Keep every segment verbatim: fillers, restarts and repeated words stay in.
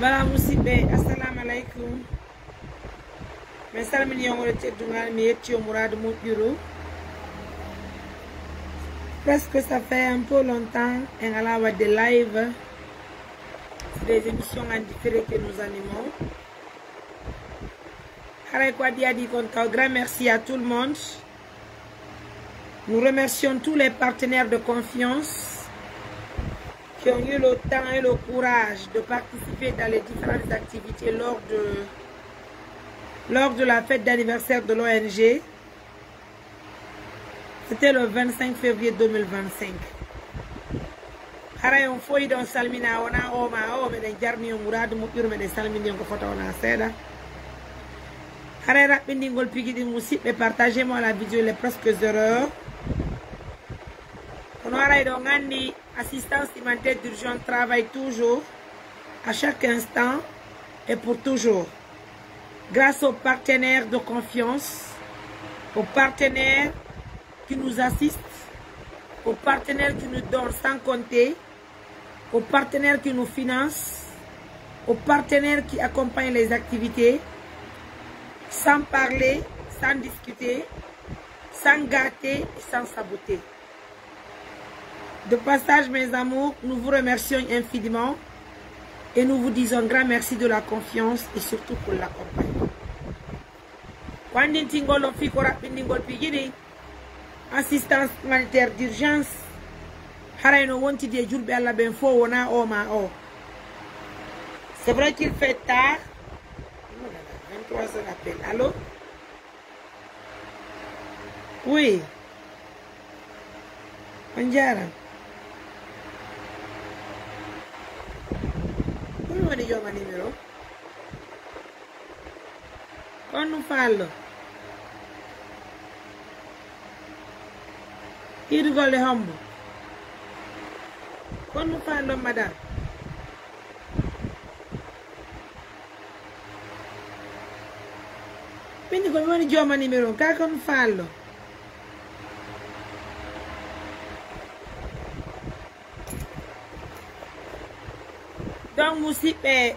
Voilà, musidɓe, assalamu alaikum. Mi salmini on e teddungal, mi yetti on muraadu moƴƴuru. Presque ça fait un peu longtemps en alaa waɗde live. C'est des émissions en différé que nous animons. Haray ko adii adii kon taw, grand merci à tout le monde. Nous remercions tous les partenaires de confiance qui ont eu le temps et le courage de participer dans les différentes activités lors de, lors de la fête d'anniversaire de l'O N G. C'était le vingt-cinq février deux mille vingt-cinq. Haray on fof hiɗon salmina, wona o ma o, meɗen jarni on muraadu moƴƴuru, meɗen salmini on ko fota wona seeɗa. Haray raɓɓindingol pigi ɗin, musidɓe, partagez-moi la vidéo, il est presque zéro heure. Kono haray ɗo nganndi assistance humanitaire d'urgence travaille toujours, à chaque instant et pour toujours. Grâce aux partenaires de confiance, aux partenaires qui nous assistent, aux partenaires qui nous donnent sans compter, aux partenaires qui nous financent, aux partenaires qui accompagnent les activités, sans parler, sans discuter, sans gâter et sans saboter. De passage, mes amours, nous vous remercions infiniment et nous vous disons grand merci de la confiance et surtout pour l'accompagnement. Ko anndintingol on fii ko raɓɓindingol piiji ɗin, assistance humanitaire d'urgence, haray no wontidi e julɓe Alla ɓen fof, wona o ma o. C'est vrai qu'il fait tard. Oh là là, vingt-trois heures appel. Allô? Oui. On jaaraama. Ko mi woni jooma numéro? Ko on ɗum faallo? Hiidu golle hombo? Ko on ɗum faallo, madame? Min ko mi woni jooma numéro on, kaa ko mi faallo. Donc, musidɓe,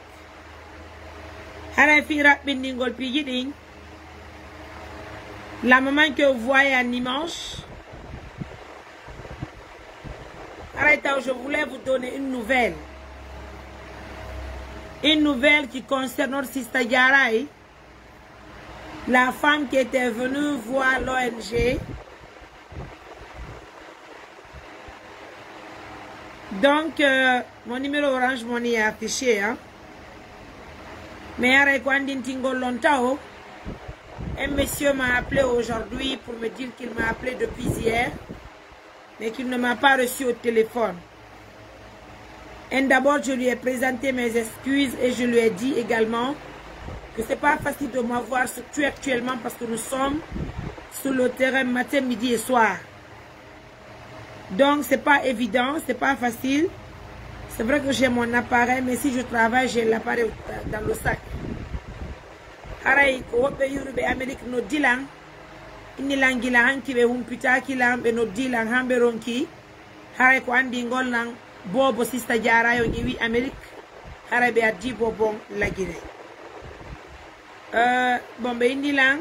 haray fii raɓɓindingol piiji ɗin, la maman que vous voyez en image, haray taw, je voulais vous donner une nouvelle. Une nouvelle qui concerne notre sister Diaray, la femme qui était venue voir l'O N G. Donc, euh, mon numéro Orange Money est affiché, hein. Mais haray ko anndintingol on taw, un monsieur m'a appelé aujourd'hui pour me dire qu'il m'a appelé depuis hier, mais qu'il ne m'a pas reçu au téléphone. Et d'abord, je lui ai présenté mes excuses et je lui ai dit également que c'est pas facile de m'avoir surtout actuellement parce que nous sommes sur le terrain matin, midi et soir. Donc, c'est pas évident, c'est pas facile. C'est vrai que j'ai mon appareil, mais si je travaille, j'ai l'appareil dans le sac. Haray ko woɓɓe yuruɓe Amérique noddi lan, inni lan gila hanki ɓe humpitaaki lan, ɓe noddi lan han ɓe ronki. Haray ko anndingol lan boobo sista Diaray on ƴewi Amérique, haray ɓe addi boobo on Lagine. Euh, bon, ɓe inni lan,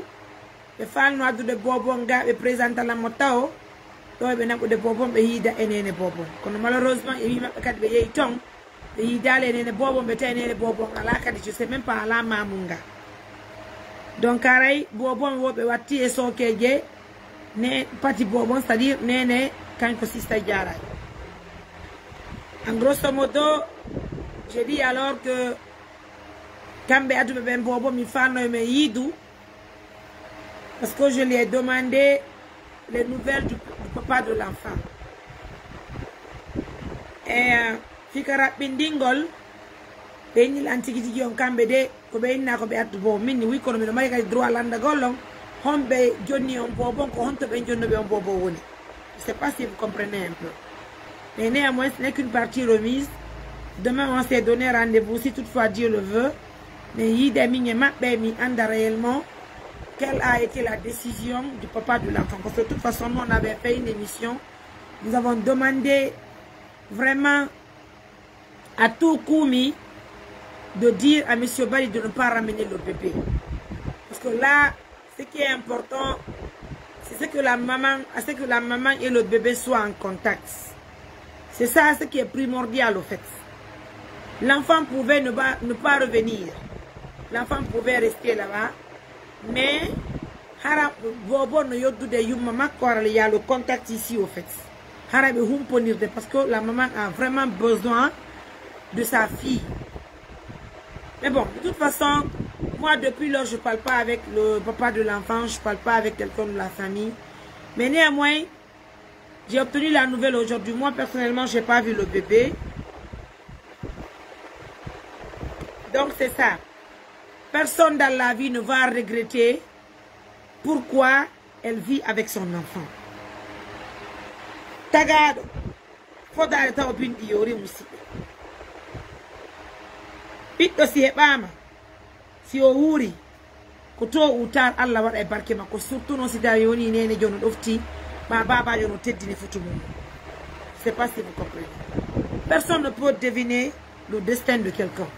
ɓe faalno addude boobo on ga, ɓe présenta lan mo tawo, ɗo ɓe naɓude boobo on, ɓe yiida e neene boobo on. Kono malheureusement, e wi maɓɓe kadi ɓe yehi ton, ɓe yiidaali e neene boobo on, ɓe tawi neene boobo on alaa kadi, je sais même pas alaa maamun ga. Donc, haray boobo on wo ɓe watti e sookeeje, ne pati boobo on, c'est-à-dire neene kanko sista Diaray. En grosso modo, je dis alors que kamɓe adduɓe ɓen boobo, mi faalno yo men yiidu, parce que je lui ai demandé les nouvelles du, du papa de l'enfant. Et, euh, fii ka raɓɓindingol, ɓe inni lan tigi tigi on kamɓe de, ko ɓe inna ko ɓe addu boobo. Min ni wi kono miɗo mari kadi droit landagol on, honɓe jonni on boobo on, ko honto ɓen jonnuɓe on boobo woni. Je sais pas si vous comprenez un peu. Mais néanmoins, ce n'est qu'une partie remise. Demain, on s'est donné rendez-vous, si toutefois Dieu le veut. Mais yiide min e maɓɓe, mi annda réellement quelle a été la décision du papa de l'enfant. Parce que de toute façon, nous, on avait fait une émission. Nous avons demandé vraiment à tout Kumi de dire à Monsieur Bali de ne pas ramener le bébé. Parce que là, ce qui est important, c'est ce que la maman, à ce que la maman et le bébé soient en contact. C'est ça ce qui est primordial au fait. L'enfant pouvait ne pas, ne pas revenir. L'enfant pouvait rester là-bas. Mais, hara boobo no yeddude yumma makko, hara il y a le contact ici au fait. Hara ɓe humpondirde parce que la maman a vraiment besoin de sa fille. Mais bon, de toute façon, moi depuis lors, je parle pas avec le papa de l'enfant, je parle pas avec quelqu'un de la famille. Mais néanmoins, j'ai obtenu la nouvelle aujourd'hui. Moi, personnellement, j'ai pas vu le bébé. Donc, c'est ça. Personne dans la vie ne va regretter pourquoi elle vit avec son enfant. Tagaaɗo, fodaade tawa binndi yoori, musiɓɓe. Ɓiɗɗo si heɓaama, si o wuuri, ko tôt ou tard Allah waɗa e barke makko, surtout non si tawi woni neene jono ɗofti, ma baabaajo no teddini foto mum. C'est pas si vous comprenez. Personne ne peut deviner le destin de quelqu'un.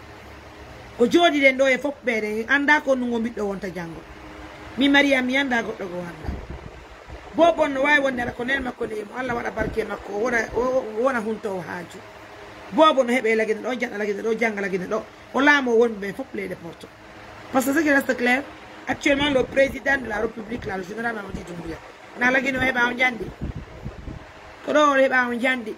Ko jooɗiɗen ɗo e fof ɓeeɗe, en anndaa ko nungo ɓiɗɗo wonta janngo. Mi Mariam, mi anndaa, goɗɗo goo anndaa. Boobo on no waawi wonde ara ko neen makko ne mo Allah waɗa barke makko, o wona, o, o wona huntoowo haaju. Boobo no heɓe lagine ɗo, janɗa lagine ɗo, jannga lagine ɗo. O laamoo wonɓe ɓen fof leyɗe Porto. Parce que ce qui reste clair, actuellement, le président de la République, là, le général Mamadi Doumbouya, na lagine o heɓa on jandi. Ko ɗo o heɓa on jandi.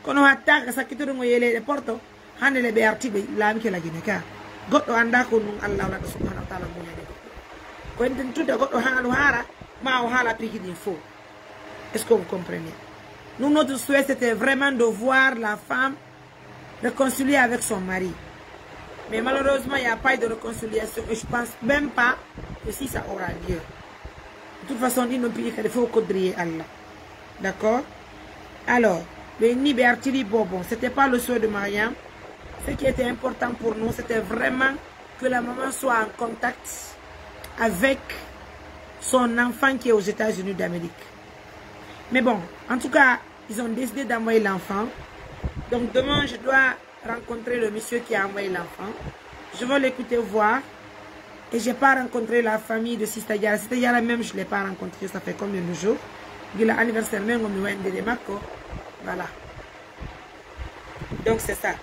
Kono hatta ka sakkitoro ngo e leyɗe Porto, hannde le ɓe arti ɓe laamike lagine ka. Goɗɗo anndaa ko nun Allah wonata subhanahu wa ta'ala muñani goɗɗo. Ko enten tudda goɗɗo haalu haara, ma o haala piiji ɗin fof. Est-ce que vous comprenez? Nous, notre souhait, c'était vraiment de voir la femme réconciliée avec son mari. Mais malheureusement, il n'y a pas eu de réconciliation et je pense même pas que si ça aura lieu. De toute façon, ɗin ɗon piiji kadi fof ko kodri e Allah. D'accord? Alors, ɓe ni ɓe artiri boobo. C'était pas le souhait de Mariam. Ce qui était important pour nous, c'était vraiment que la maman soit en contact avec son enfant qui est aux États-Unis d'Amérique. Mais bon, en tout cas, ils ont décidé d'envoyer l'enfant. Donc demain, je dois rencontrer le monsieur qui a envoyé l'enfant. Je vais l'écouter voir. Et j'ai pas rencontré la famille de Sista Diarra. Sista Diarra même, je l'ai pas rencontré. Ça fait combien de jours? Gila anniversaire men, mi wayndiri e makko. Voilà. Donc c'est ça.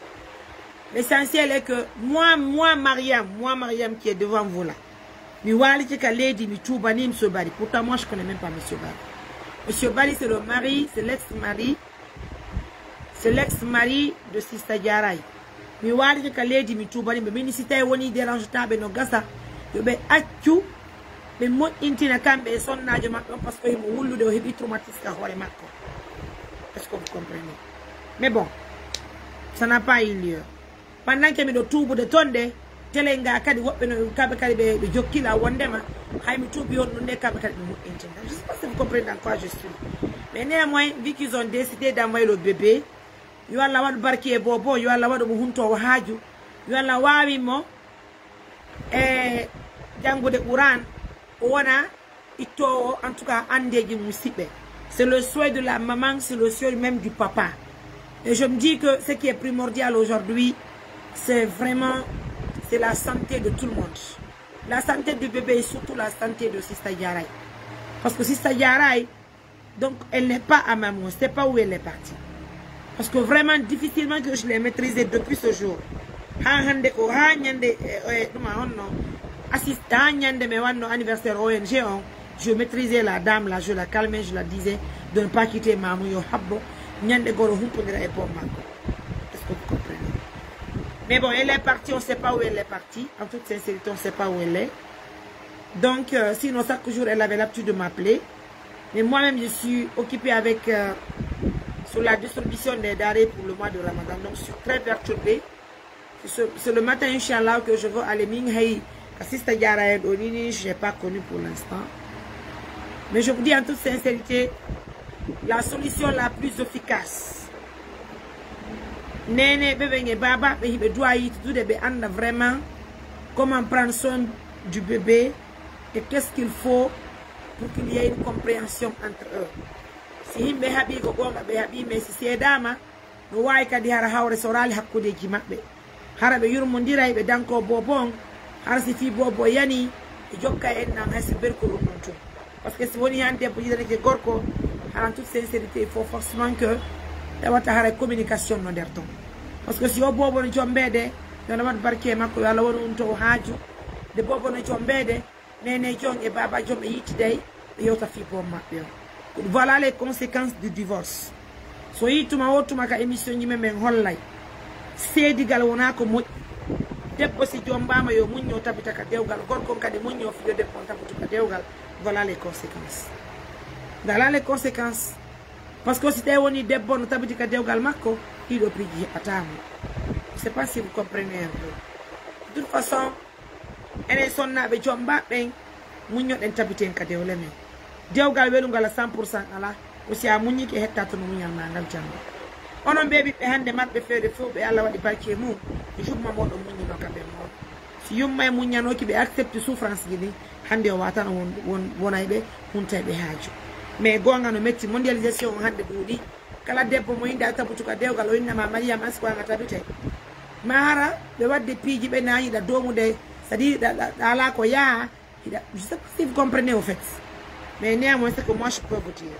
L'essentiel est que moi, moi Mariam, moi Mariam qui est devant vous là, mi waalike ka leydi, mi tuubanii Monsieur Bali. Pourtant moi je connais même pas Monsieur Bali. Monsieur Bali, c'est le mari, c'est l'ex-mari, c'est l'ex-mari de Sista Diarra. Mi waalike ka leydi, mi tuubanii ɓe. Min si tawi woni dérange taaɓe, no gasa yo ɓe accu ɓe moƴƴintina kamɓe e sonnaajo maɓɓe on, parce que himo wullude, o heɓi traumatisme ka hoore makko. Est-ce que vous comprenez? Mais bon, ça n'a pas eu lieu. Pendant que miɗo tuubude ton de, télé nga kadi woɓɓe no kamɓe kadi ɓe, ɓe jokkila wondema hay mi tuubi on ɗum de, kamɓe kadi ɓe moƴƴintinta. Je sais pas si vous comprenez dans quoi je suis. Mais néanmoins, vu qu'ils ont décidé d'envoyer le bébé, yo Allah waɗu barki e boobo, yo Allah waɗu mo huntoowo haaju, yo Allah waawi mo e janngude Qur'an, o wona ittoowo, en tout cas, anndeeji musiɓɓe. C'est le souhait de la maman, c'est le souhait même du papa. Et je me dis que ce qui est primordial aujourd'hui, c'est vraiment, c'est la santé de tout le monde. La santé du bébé et surtout la santé de Sista Diarra. Parce que Sista Diarra, donc, elle n'est pas à Mamoué, c'est pas où elle est partie. Parce que vraiment, difficilement que je l'ai maîtrisée depuis ce jour. Ha hande ko, ha ñande, eh, eh, ɗum a honno, assist, ha ñande mi wanno anniversaire O N G on, je maîtrisais la dame là, je la calmais, je la disais de ne pas quitter Mamoué, yo habbo, ñande goo o humpondira e boom makko. Est-ce que vous comprenez? Mais bon, elle est partie, on sait pas où elle est partie. En toute sincérité, on sait pas où elle est. Donc, euh, sinon, chaque jour, elle avait l'habitude de m'appeler. Mais moi-même, je suis occupée avec, euh, sur la distribution des denrées pour le mois de Ramadan. Donc, je suis très perturbée. C'est ce, c'est le matin, Inch'Allah, que je veux aller. Min hay ka Sista Diarra en ɗo ni, ni, je n'ai pas connu pour l'instant. Mais je vous dis en toute sincérité, la solution la plus efficace, nene ɓe ɓen e baba ɓe hiɓe duwa yitude, ɓe annda vraiment comment prendre soin du bébé et qu'est-ce qu'il faut pour qu'il y ait une compréhension entre eux. Si yimɓe haɓi ko goonga ɓe haɓi, mais si seedama, no waawi kadi hara hawre soraali hakkundeji maɓɓe. Hara ɓe yurmondiray, ɓe dankoo boobo on. Hara si fii boobo yani, ɓe jokka en nan hay si berkol on non tun. Parce que si woni han debbo yiɗanake gorko, hara en toute sincérité, il faut forcément que tawata haray communication no nder ton. Parce que si o boobo no jombeede, yo Allah waɗu barke e makko, yo Allah waɗu ɗum to o haaju. Nde boobo no jombeede, nene jon e baaba jon ɓe yittiday, ɓe yewta fii boom maɓɓe on. Voilà les conséquences du divorce. So yii tuma o tuma ka émission ji men, men hollay. Seedigal wonaa ko moƴƴi. Debbo si jombaama yo muñño tabita ka dewgal, gorko on kadi muñño fii yo debbo on tabitu ka dewgal. Voilà les conséquences. Voilà les conséquences. Parce que si tawi woni debbo no tabiti ka dewgal makko, ɗiɗo piiji heɓataa mo. Je sais pas si vous comprenez un peu. De toute façon, enen sonnaaɓe jombaaɓe ɓen, muññoɗen tabiten ka dewle men. Dewgal welungal a cent pour cent alaa, ko si a muññike hetta to no muñal maa ngal janngo. Onon ɓee ɓiɓɓe hannde marɓe feere fow ɓe Allah waɗi barke e mum, yumma mooɗon muññino ka ɓen mooɗon. Si yumma e muññanooki ɓe accepte souffrance ji ɗin, hannde o waatano won, won, wonayɓe, huntayɓe haaju. Mais goonga no metti, mondialisation on hannde ɗuuɗi. Kala debbo mo innde a tabutu ka dewgal, o innama Mariam, an si ko an a tabitay. Ma hara ɓe waɗde piiji ɓe na yiɗa doomude, c'est-à-dire ɗa, ɗa, ɗa alaa ko yaa, hiɗa, je sais pas si vous comprenez au fait. Mais néanmoins, c'est que moi je peux vous dire.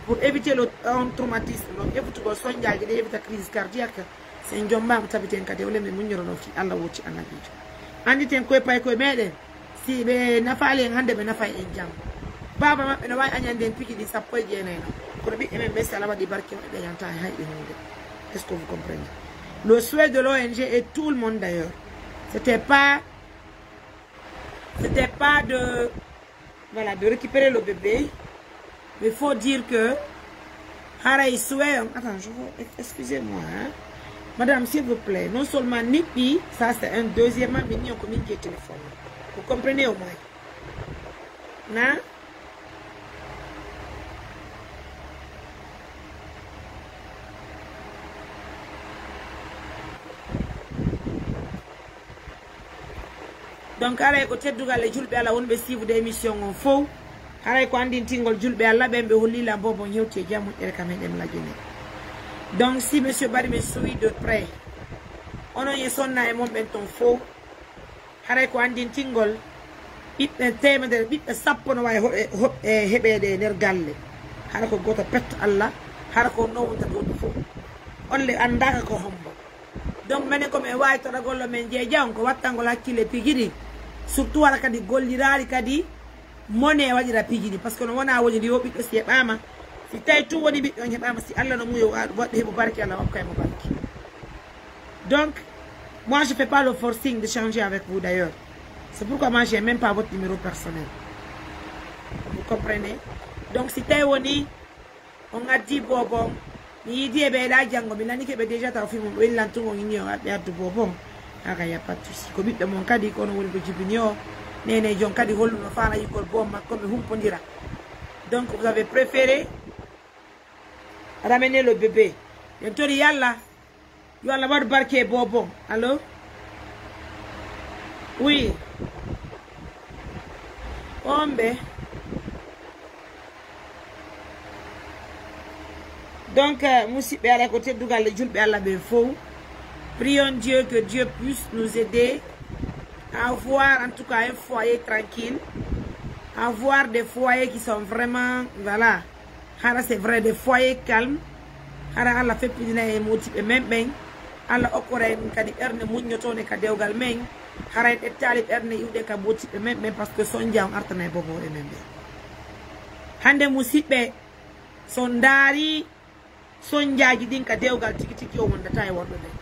Pour éviter le, un traumatisme, donc évitugol sonjaaji ɗi, évita crise cardiaque, si en jombaama tabiten ka dewle men muññorono fii Allah woti annabiijo. Annditen koye pay koye meɗen, si ɓe nafaali en hannde, ɓe nafay en janngo. Baaba maɓɓe no waawi añande en piiji ɗin sappo e jeenay non. Kono ɓiɓɓe men ɓe, si Allah waɗi barke maɓɓe, ɓe añanta en hay e huunde. Est-ce que vous comprenez? Le souhait de l'O N G et tout le monde d'ailleurs, c'était pas, c'était pas de, voilà, de récupérer le bébé. Mais il faut dire que haray souhait on, attends, je veux, excusez-moi, hein. Madame, s'il vous plaît, non seulement niɓɓi, ça c'est un, deuxièmement, min ni on ko min jeyi téléphone. Vous comprenez au moins? Na? Donc, haray ko teddugal e julɓe Allah wonɓe siifude émission on fow. Haray ko anndintingol julɓe Allah ɓen, ɓe holli lan boobo on hewti e jam moƴƴere ka meɗen lajune. Donc, si monsieur Barry me suit de près, onon e sonna e mon ɓen ton fow, haray ko anndintingol ɓiɓɓe teemedere, ɓiɓɓe sappo no waawi ho-, e, ho-, e heɓeede e nder galle. Hara ko gooto pet Allah, hara ko non wonta ɗum fow. On le anndaaka ko hombo. Donc, menen ko men waawi toɗagol men jeeja on, ko wattangol hakkille piiji ɗin. Surtout hara kadi golliraali kadi mone waɗira piiji ɗin. Parce que no wona woni ndi o ɓiɗɗo si heɓaama, si tawi tun woni ɓiɗɗo on heɓaama, si Allah no muuyo wa-, waɗi heɓu barke, Allah hokka mo barke. Donc, moi, je fais pas le forcing de changer avec vous d'ailleurs. C'est pourquoi moi, j'ai même pas votre numéro personnel. Vous comprenez? Donc, si tawi woni on addi boobo on, mi yiidi e ɓe ɗa janngo, mi lanike ɓe déjà taw fii mum, ɓe lantungo on inni on ɓe addu boobo on. Haka, y a pas de souci. Ko ɓiɗɗo mon kadi, kono woni ko jibini o. Nene jon kadi holluno faala yikol boom makko, ɓe humpondira. Donc, vous avez préféré ramener le bébé. En tori Yalla. Yo Allah waɗu barke e boobo. Allo? Oui. Ombe. Donc, euh, musiɓɓe, alay ko teddugal e julɓe Allah ɓe fow. Prions Dieu, que Dieu puisse nous aider à avoir, en tout cas, un foyer tranquille, à avoir des foyers qui sont vraiment, voilà, hara c'est vrai, des foyers calmes. Hara Allah feppinira en motiɓɓe men ɓen. Allah okkora en kadi ɓernde muññotoonde ka dewgal men. Hara en ƴettaali ɓernde iwɗe ka motiɓɓe men ɓen, parce que sonja on artana e boobo e men ɓen. Hannde musiɓɓe, so ndaari sonjaaji ɗin ka dewgal tigi tigi, o wondata e worɓe ɓen.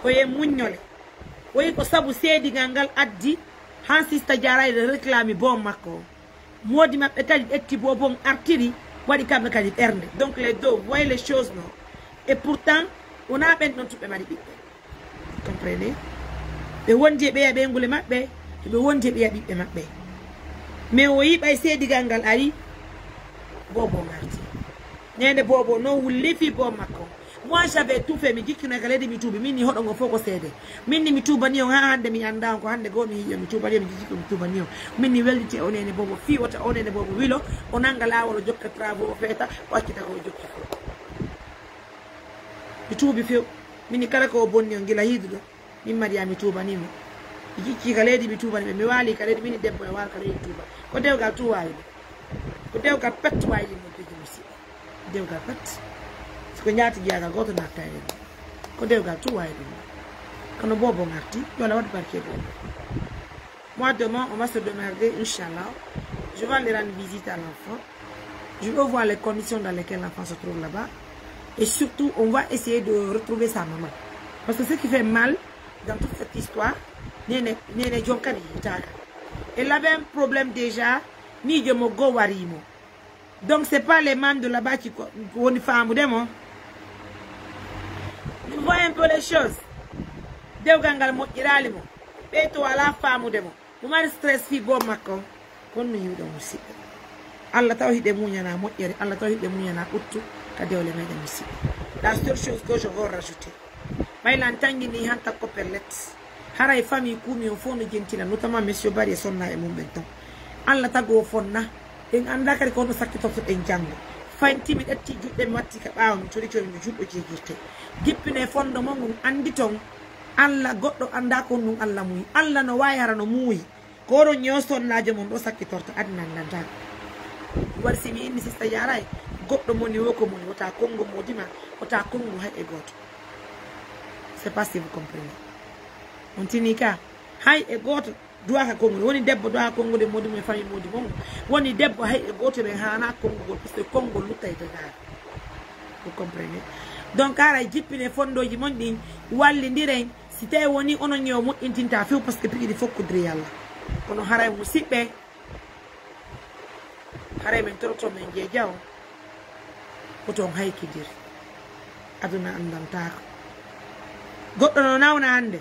Ko e muññole. Woyi ko sabu seedigal ngal addi han sista Jaaray réclami boom makko on. Moodi maɓɓe kadi ƴetti boobo on artiri, waɗi kamɓe kadi ɓernde. Donc les deux, vous voyez les choses, non? Et pourtant, wonaa ɓen ɗon tuɓɓe mari ɓiɓɓe. Comprenez? Ɓe wondi e ɓeya ɓeynguuji maɓɓe, ɓe wondi e ɓeya ɓiɓɓe maɓɓe. Mais o yi'i ɓay seedigal ngal ari, boobo on arti. Nene boobo non wulli fii boom makko. Moi, j'avais tout fait, mi jikkino e ka leydi, mi tuubi. Min ni hoɗo ngo fow ko seede. Min ni mi tuubani on, haa hannde mi anndaa on, ko hannde goo mi yi'i on, mi tuubani on, mi jikki, mi tuubani on. Min ni welditi e o nene boobo, fii wota o nene boobo wilo, o nannga laawol, o jokka travaux, o feeta, o accita ko o jokki fow. Mi tuubi few. Min ni kala ko o bonni on gila hiiduɗo. Min Mariama mi tuubanii mo. Mi jiccii ka leydi, mi tuubanii ɓe. Mi waalii ka leydi, min debbo e waal ka leydi tuuba. Ko dewgal tun waawi ɗum. Ko dewgal pet waawi ɗum, mon piiji musiɗɓe. Dewgal pet. Si ko njaati jiyaagal gooto natta e ɗum. Ko dewgal tun waawi ɗum. Kono boobo ngarti, yo Alla waɗ barke e boobo. Mois de mai, on va se démerder, Inch'Allah. Je vais aller rendre visite à l'enfant. Je veux voir les conditions dans lesquelles l'enfant se trouve là-bas. Et surtout, on va essayer de retrouver sa maman. Parce que ce qui fait mal dans toute cette histoire, Nene, Nene Jonkani Itaka. Elle avait un problème déjà, ni je me go warimo. Donc c'est pas les membres de là-bas qui ko woni faamude mo. Il voit un peu les choses. Dewgal ngal moƴƴiraali mo. Ɓeyto alaa faamude mo. Mo mari stress fii boo makko. Kono no yiwɗo musiɓɓe. Allah taw hiɗe muñana moƴƴere, Allah taw hiɗe muñana ɓuttu ka dewle meɗen musiɓɓe. La seule chose que je veux rajouter, ɓay lan tangi ni hanta ko pellet. Haray famille kuumi on fof no jentina, notamment monsieur Bari e sonna e mum ɓen ton. Allah tago o fonna. En anndaa kadi ko honno sakkitortoɗen janngo. Faynti mi ƴetti juɗɗe mi watti ka ɓaawo, mi cori cori no juɗɗo jeegirte. Jippine fondo mon on anndi ton. Allah goɗɗo anndaa ko honɗun Allah muuyi. Allah no waawi hara no muuyi. Ko oɗon ñoo sonnaajo mon ɗo sakkitorta aduna anndantaa. Waɗi si mi inni sista Yaaray, goɗɗo moni wo ko moni, wota konngo moodi ma, wota konngo hay e gooto. C'est pas si vous comprenez. On tini ka, hay e gooto. Duwaka kongude. Woni debbo duwaka kongude moodi mum e famille moodi mum. Woni debbo hay e gooto ɓen haana kongugol, parce que konngol luttay tagaare. Vous comprenez? Donc, haray jippine fondooji mon ɗin, wallindiren. Si tawi woni onon ñoo moƴƴintinta few, parce que piiji ɗi fof ko diri Yalla. Kono haray musiɓɓe, haray min toroto men jeeja on, ko ton haykindiri. Aduna anndantaako. Goɗɗo no nawna hannde,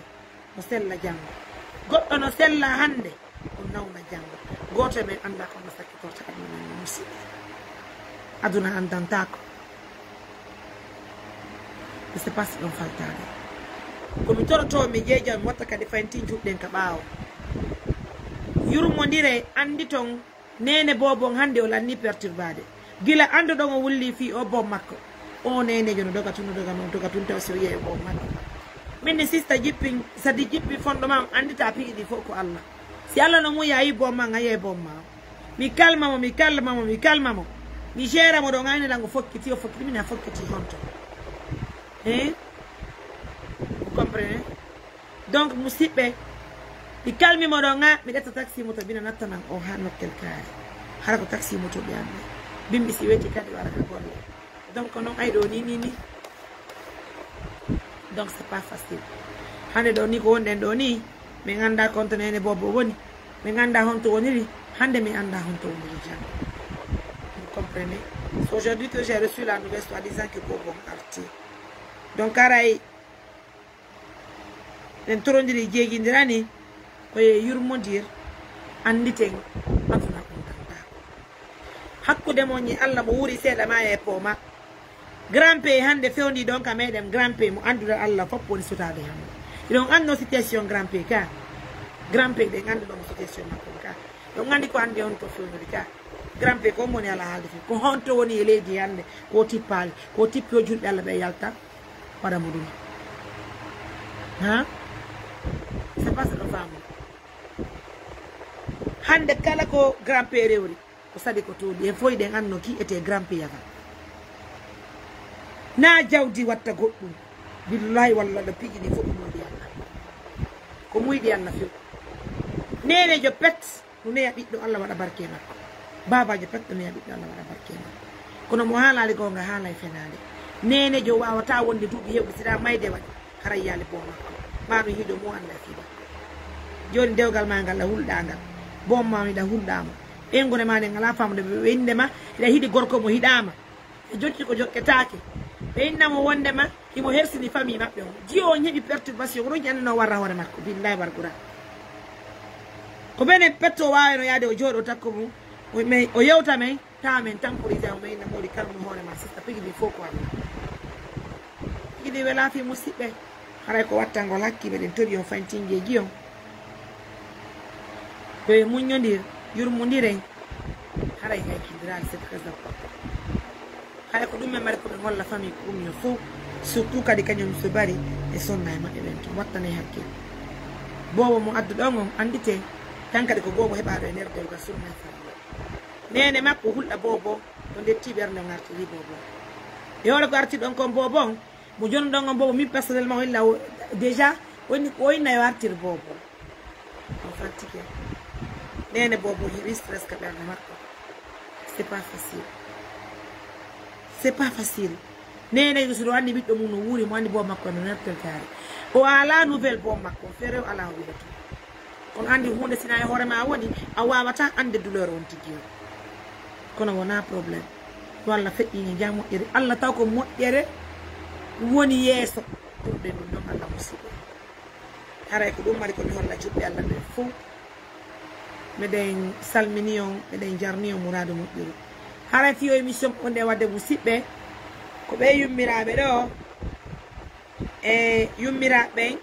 no sella janngo. Goɗɗo no sella hannde, o nawna janngo. Gooto e men anndaa ko no sakkitorta aduna men no musiɓɓe. Aduna anndantaako. Mi seppa si ɗon faltaade. Ko mi torotoo mi jeeja, mi watta kadi fayntin juɗɗen ka ɓaawo. Yurmondire, anndi ton, neene boobon hannde o lanni perturbaade. Gila annduɗon o wulli fii o boom makko. O neeneejo no doga tun, no doga non, doga tun taw si wi'e o boom makko. Min ni sista jippin, sadi jippin fondo ma on anndita piiji ɗi fof ko Allah. Si Allah no muuyi a yi boom ma, a yiyay boom ma. Mi kalma mo, mi kalma mo, mi kalma mo. Mi jeera mo ɗon, ayne lango fokkiti, o fokkiti, min a fokkiti honto. Hein? Vous comprenez? Donc, musiɓɓe, mi kalmi mo ɗon, a, mi ƴetta taxi moto, bina nattanan o haa nokkel kaari. Hara ko taxi moto ɓe anndi. Bimbi si weeti kadi wara ka golle. Donc, non ay ɗo ni, ni, ni. Donc, c'est pas facile. Hannde ɗo ni ko wonɗen ɗo ni, min anndaa ko honto neene bobo woni. Min anndaa honto woniri. Hannde min anndaa honto woniri janngo. Vous comprenez? C'est aujourd'hui que j'ai reçu la nouvelle soi-disant que bobo on arti. Donc, aray, en torondiri, jeejindirani, ko e yurmondir, annditen aduna on tan taako. Hakkunde mon e Allah mo wuuri seeɗa maaya e pooma. Grand P hannde fewndii ɗon ka meɗen, Grand P mo annduɗon Allah fof woni sutaade hannde. Hiɗon anndi situation Grand P ka. Grand P ɗen annduɗon situation makko ka. Hiɗon anndi ko hannde on to fewnori ka. Grand P ko on woni alaa haalde fof. Ko honto woni e leydi hannde? Ko tippaali. Ko tippi o julɓe Allah ɓe yalta. Waɗa mo ɗum. Ha? C'est pas ça le femme. Hannde kala ko Grand P rewri. Ko saɗi ko tuuɗi. En fof hiɗen anndi no ki etee Grand P yafa. Naa jawdi watta goɗɗum. Billahi wallahi ɗo piiji ɗi fof ko muyɗi Allah. Ko muyɗi Allah few. Nenejo pet no neya ɓiɗɗo Allah waɗa barke e makko. Babajo pet no neya ɓiɗɗo Allah waɗa barke e makko. Kono mo haalaali goonga haalay fenaande. Nenejo waawata wonde duuɓi heewɗi sina mayde waɗi. Haray yaali boom makko. Maa mi hiɗo mo annda fii makko. Jooni dewgal maa ngal ɗa hulɗaa ngal. Boom maa mi ɗa hulɗaa mo. Ɓeynguure maa nden alaa faamude ɓe innde ma. Hiɗa hiɗi gorko mo hiɗaa ma. E jokki ko jokketaake. Ɓe inna mo wonde ma himo hersini famille maɓɓe on. Jiyo on heɓi perturbation. Ko ɗon ƴannanoo warra hoore makko. Billahi bargura. Ko benen petto o waawano yaade o jooɗo takko mum. O, men, o yewta men. Tawa men temporisé o, men inna moodi kalmu hoore ma sista, piiji ɗi fof ko Allah. Piiji ɗi welaa fii musiɓɓe. Haray ko wattangol hakki, meɗen tori on fayntingeeji on. Ko e muññondir, yurmondiren. Haray haykindiraali, c'est très important. Haray ko ɗum men mari ko ɓe holla famille ko ɗum yo fof. Surtout kadi kañum so bari e sonna e maɓɓe ɓen to wattanee hakkil. Boobo mo adduɗon on annditee, tan kadi ko boobo heɓaaɗo e nder dewgal sunna e farilla. Neene makko hulɗa boobo, o ndetti ɓernde on artiri boobo. E hoore ko artirɗon kon boobo on, mo jonuɗon on boobo, min personnellement o illa o, déjà, o inni, o inna yo artir boobo. On fatigué. Neene boobo heɓi stress ka ɓernde makko. C'est pas facile. C'est pas facile. Neene Yuusu no anndi ɓiɗɗo mum no wuuri, mo anndi boobo makko no nertel gaari. O alaa nouvelle boobo makko, feere o alaa o wi'ata. Kono anndi huunde si na e hoore ma woni, a waawataa annde douleur on tigi on. Kono wonaa problème. Yo Allah feƴƴini jam moƴƴere. Allah taw ko moƴƴere woni yeeso. Ɓurɗen ɗum ɗon Allah musiɗɓe. Haray ko ɗum mari ko mi holla juɓɓe Allah ɓen fow. Meɗen salmini on, meɗen jarni on muraadu moƴƴuru. Haray fii o émission on nde wadde musiɓɓe, ko ɓe yummiraaɓe ɗo, e yummiraaɓe ɓen,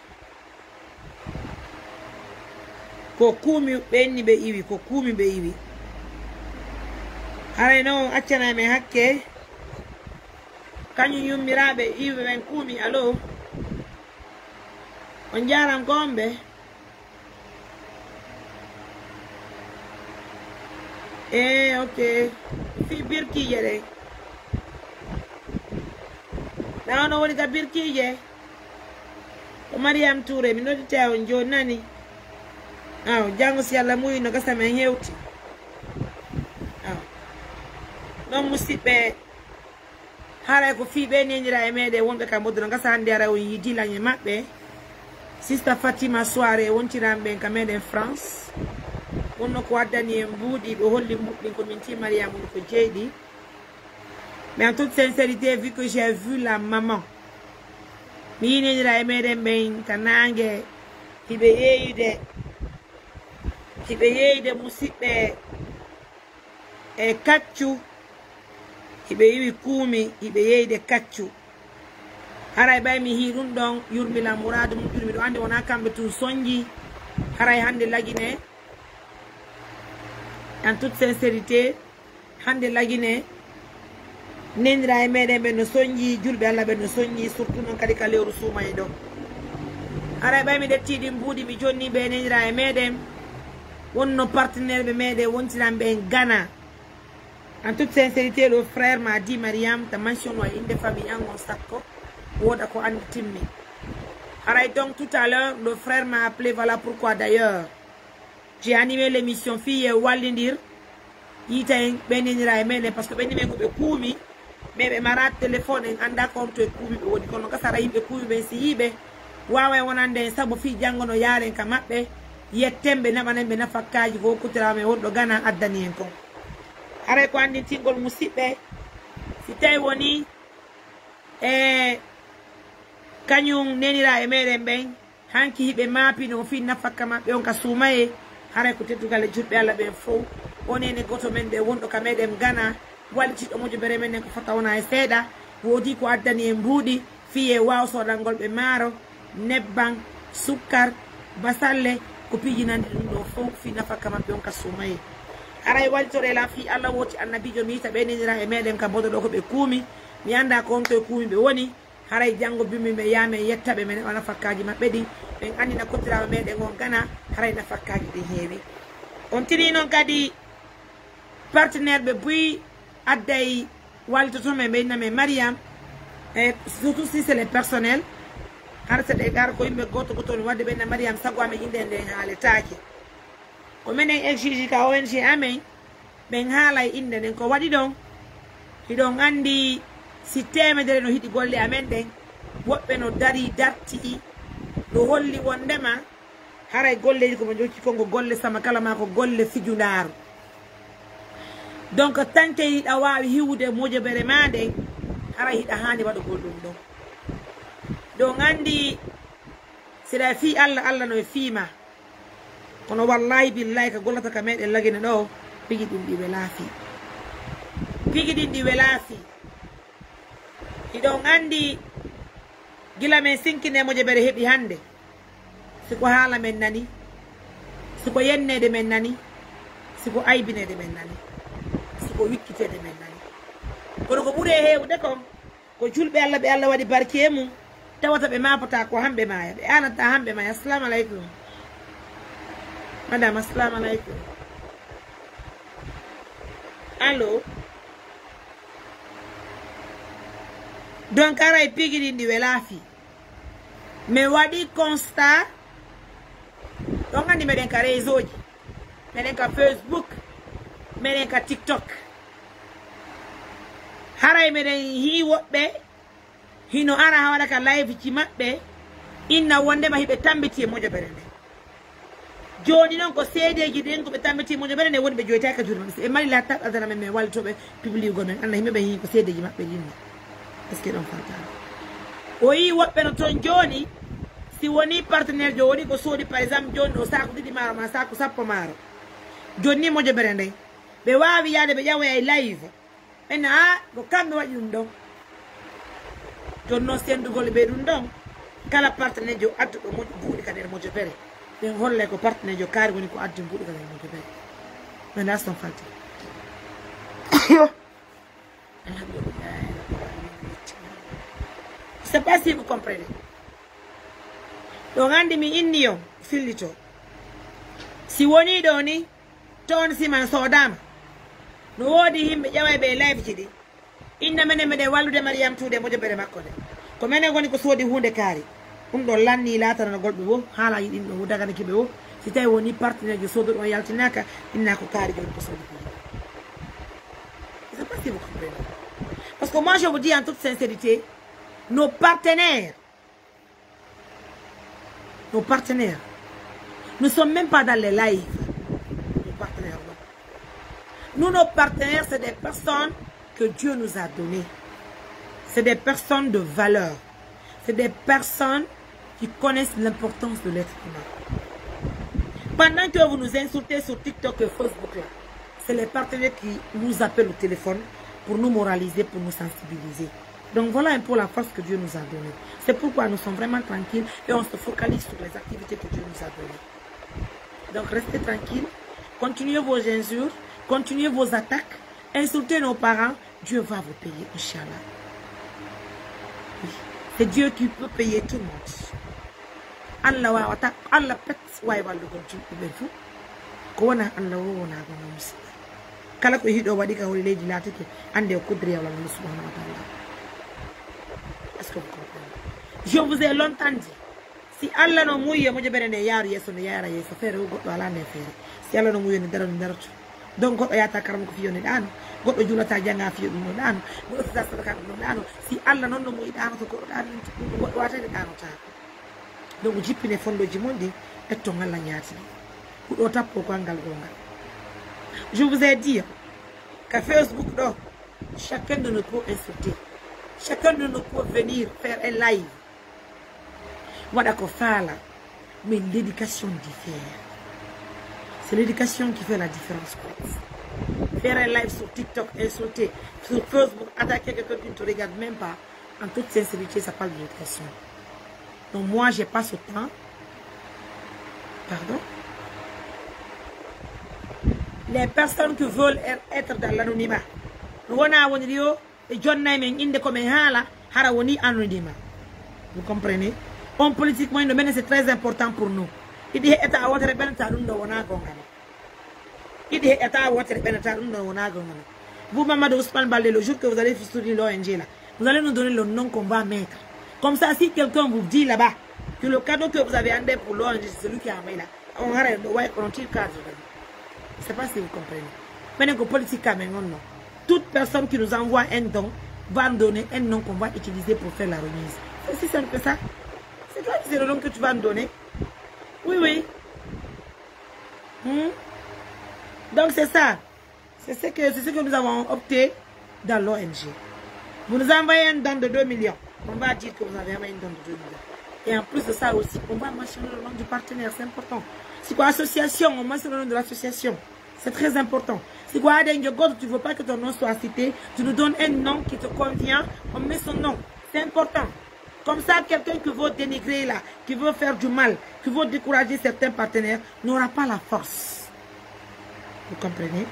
ko kuumi ɓen ni ɓe iwi, ko kuumi ɓe iwi. Haray non on accanay men hakke, kañum yummiraaɓe iwɓe ɓen kuumi, allo? On jaaran ko on ɓe? Eh, ok. Fii birkiije ɗen. Na ono woni ka birkiije? Ko Mariam Touré, mi nodditay on jooni nani. Aw, janngo si Alla muyi no gasa men hewti. Aw. Non musiɓɓe, haray ko fii ɓe neniraa e meɗen wonɓe ka mbodu no gasa hannde haray on yiidii laŋ e maɓɓe. Sista Fatima Soare e wontiran ɓen ka meɗen France. Wonno ko addani en mbuuɗi, ɓe holli mbuuɗi ɗin ko min ti Mariam woni ko jeyɗi. Mais en toute sincérité, vu que j'ai vu la maman, mi yii neniraa e meɗen ɓen ka naange, hiɓe yeeyude, hiɓe yeeyude musiɓɓe e kaccu, hiɓe iwi kuumi, hiɓe yeeyude kaccu. Haray ɓay mi hii ɗum ɗon, yurmilan muraadu mum, ɗum miɗo anndi wonaa kamɓe tun sonji. Haray hannde Lagine, en toute sincérité, hannde Lagine, neniraa e meɗen ɓen no sonji, julɓe Alla ɓen no sonji, surtout non kadi ka lewru suumaye ɗo. Haray ɓay mi ƴettii ɗin mbuuɗi, mi jonni ɓe neniraa e meɗen, wonno partenaire ɓe meɗen wontiran ɓe en Ghana. En toute sincérité, le frère m'a dit, Mariam, ta mention no e innde famille an on sakko, wooda ko anndi timmi. Haray donc tout à l'heure, le frère m'a appelé, voilà pourquoi d'ailleurs, j'ai animé l'émission fii e wallindir, yiita en ɓe neniraa e meɗen, parce que ɓe nimen ko ɓe kuumi, mais ɓe maraa téléphone, en anndaa ko on to e kuumi ɓe woni. Kono gasa haray yimɓe kuumi ɓen si yii ɓe, waaway wonande en sabu fii janngo no yaaren ka maɓɓe, yetten ɓe, naɓanen ɓe nafakkaaji ko hokkotiraama e wonɗo Ghana addani en kon. Haray ko anndintingol musiɓɓe, si tawi woni e kañum neniraa e meɗen ɓen, hanki hiɓe maapino fii nafakka maɓɓe on ka suumayee, haray ko teddugal e julɓe Alla ɓen fow. On ene gooto men ɓe wonɗo ka meɗen Ghana, wallitiiɗo mojobere men nden ko fota wona e seeɗa, woodii ko addani en mbuuɗi, fii e waaw soodangol ɓe maaro, nebban, sukkar, basalle, ko piiji nanndi ɗum ɗoo fow fii nafakka maɓɓe on ka suumayee. Haray walitoree lan fii Alla wooti Annabiijo mi yiita ɓe neniraa e meɗen ka mbodo ɗoo ko ɓe kuumi, mi anndaa ko on to e kuumi ɓe woni, haray janngo bimbi men yaa men yetta ɓe, men heɓa nafakkaaji maɓɓe ɗin, ɓen anndina kottiraaɓe meɗen on Ghana, haray nafakkaaji ɗin heewi. On tinii non kadi partenaire ɓe buy adday wallitoto men, ɓe inna men Mariam, e surtout si c'est le personnel, hara seɗe gar ko yimɓe gooto gooto on wadde ɓe inna Mariam sago amen innde nden haaletaake. Ko menen exige ka O N G amen, ɓen haalay innde nden. Ko waɗi ɗon, hiɗon anndi si teemedere no hiɗi golle amen ɗen, woɓɓe no darii dartii, no holli wonndema haray golleeji ko mo jokki kon ko golle sama kala maa ko golle fijundaaru. Donc, tant que hiɗa waawi hiwude mojobere maa nden, haray hiɗa haani waɗugol ɗum ɗon. Ɗon anndi, si ɗa e fii Alla, Alla no e fii maa. Kono wallaahi billaahi ka gollata ka meɗen Lagine ɗoo, piji ɗin ɗi welaa fii. Piji ɗin ɗi welaa fii. Hiɗon anndi gila men sinkinee mojobere heɓi hannde. Si ko haala men nani, si ko yenneede men nani, si ko aybineede men nani, si ko wikkiteede men nani. Kono ko ɓuri e heewude kon, Ko julɓe Allah ɓe Allah waɗi barke e mum, tawata ɓe maapataa ko hamɓe maaya, ɓe aanataa hamɓe maaya. Assalamu alaikum. Madame, assalamu alaikum. Allo? Donc, aray pigi ɗin ɗi welaa fii. Mi waɗi constat, on anndi meɗen ka réseau ji, meɗen ka Facebook, meɗen ka TikTok. Haray meɗen hii woɓɓe hino ara ha waɗa ka live ji maɓɓe, inna wondema hiɓe tambiti e mojobere nden. Jooni non ko seedeeji ɗin ko ɓe tambiti e mojobere nden woni ɓe joytaaki ka juuɗe maɓɓe. Si ɓe mari la tat adana men, men wallitoɓe publiugol men, anna yimɓe ɓen hii ko seedeeji maɓɓe ɗin non. Est-ce que ɗon fantaani? O yii woɓɓe no ton jooni, si woni partenaire jo woni ko soodi, par exemple, jooni o saaku ɗiɗi maaro ma saaku sappo maaro. Jooni ni mojobere nden, ɓe waawi yaade ɓe ƴawoya e live. Ɓen, ah, ko kamɓe waɗi ɗum ɗon. Jooni non, senndugol ɓe ɗum ɗon, kala partenaire jo adduɗo mo-, mbuuɗi ka nder mojobere, ɓen hollay ko partenaire jo kaari woni ko addi mbuuɗi ka nder mojobere. Maintenant, c'est un falté. Alhamdulillah. Je sais pas si vous comprenez. Donc, anndi mi inni on, fillito. Si woni ɗo ni, toon siman soodaama. No woodi yimɓe ƴaway ɓe e live ji ɗi. Inna menen meɗen wallude Mariam Tuude mojobere makko nde. Ko menen woni ko soodi huunde kaari. Ɗum ɗon lanni laatananagol ɓe wo, haalaaji ɗin ɗon wo daganike ɓe wo. Si tawi woni partenaire jo sooduɗo on yaltinaaka, inna ko kaari jooni ko soodi huunde. Je sais pas si vous comprenez. Parce que moi, je vous dis en toute sincérité, nos partenaires, nos partenaires ne sont même pas dans les lives. Nos partenaires, non. Nous, nos partenaires, c'est des personnes que Dieu nous a données. C'est des personnes de valeur. C'est des personnes qui connaissent l'importance de l'être humain. Pendant que vous nous insultez sur TikTok et Facebook, là, c'est les partenaires qui nous appellent au téléphone pour nous moraliser, pour nous sensibiliser. Donc voilà un peu la force que Dieu nous a donnée. C'est pourquoi nous sommes vraiment tranquilles et on se focalise sur les activités que Dieu nous a données. Donc restez tranquilles, continuez vos injures, continuez vos attaques, insultez nos parents, Dieu va vous payer, Inch'Allah. Oui. C'est Dieu qui peut payer tout le monde. Allah wawata, Allah pet wawi wallugol julɓe ɓen fuu. Ko wona Allah wo wona gonɗo musiɗɗo. Kala ko hiɗo waɗi ka holi leydi laatike, annde o kuddiri e Allah subhanahu wa ta'ala. Est-ce que vous comprenez? Je vous ai longtemps dit, si Allah no muuyi e mojobere nde yaaru yeeso, nde yaara yeeso, feere wo goɗɗo alaa nden feere. Si Allah no muuyi nde daro, nde daroto. Donc goɗɗo yaata karama ko fiyo nde ɗaano. Goɗɗo juulata janga fiyo ɗum no ɗaano. Goɗɗo sata sadaka ɗum no ɗaano. Si Allah non no muuyi ɗaanoto, goɗɗo ɗaano, ɗum goɗɗo waata nde ɗaanota. Donc jippine fondoji mon ɗin, etton Allah ñaatini. Huɗo tappo ko anngal gongal. Je vous ai dit, ka Facebook ɗo, chacun de nous peut insulter. Chacun de nous peut venir faire un live. Waɗa ko faala, mais l'éducation diffère. C'est l'éducation qui fait la différence, quoi. Faire un live sur TikTok, insulter, sur Facebook, attaquer quelqu'un qui ne te regarde même pas, en toute sincérité, ça parle de l'éducation. Donc moi, j'ai pas ce temps. Pardon? Les personnes qui veulent e-, être dans l'anonymat, no wona woni ɗi o ɓe jonnay men innde ko men haala, hara woni anonymat. Vous comprenez? On politique mo inno menen, c'est très important pour nous. Iɗi heƴata wootere ɓenata ɗum ɗo wona gonga. Iɗi heƴata wootere ɓenata ɗum ɗo wona gonga. Vous, Mamadou Ousmane Baldé, le jour que vous allez soutenir l'O N G là, vous allez nous donner le nom qu'on va mettre. Comme ça, si quelqu'un vous dit là-bas que le cadeau que vous avez amené pour l'O N G, c'est celui qui a envoyé là, on arrête, ouais, on tire cadre. Je sais pas si vous comprenez. Maintenant que politique, quand même, non. Toute personne qui nous envoie un don va nous donner un nom qu'on va utiliser pour faire la remise. C'est aussi simple que ça. C'est toi qui sais le nom que tu vas nous donner. Oui, oui. Hmm? Donc c'est ça. C'est ce que, c'est ce que nous avons opté dans l'O N G. Vous nous envoyez un don de deux millions. On va dire que vous avez envoyé un don de deux millions. Et en plus de ça aussi, on va mentionner le nom du partenaire. C'est important. Si quoi association, on mentionne le nom de l'association. C'est très important. Si quoi, tu veux pas que ton nom soit cité, tu nous donnes un nom qui te convient, on met son nom. C'est important. Comme ça, quelqu'un qui veut dénigrer là, qui veut faire du mal, qui veut décourager certains partenaires, n'aura pas la force. Vous comprenez?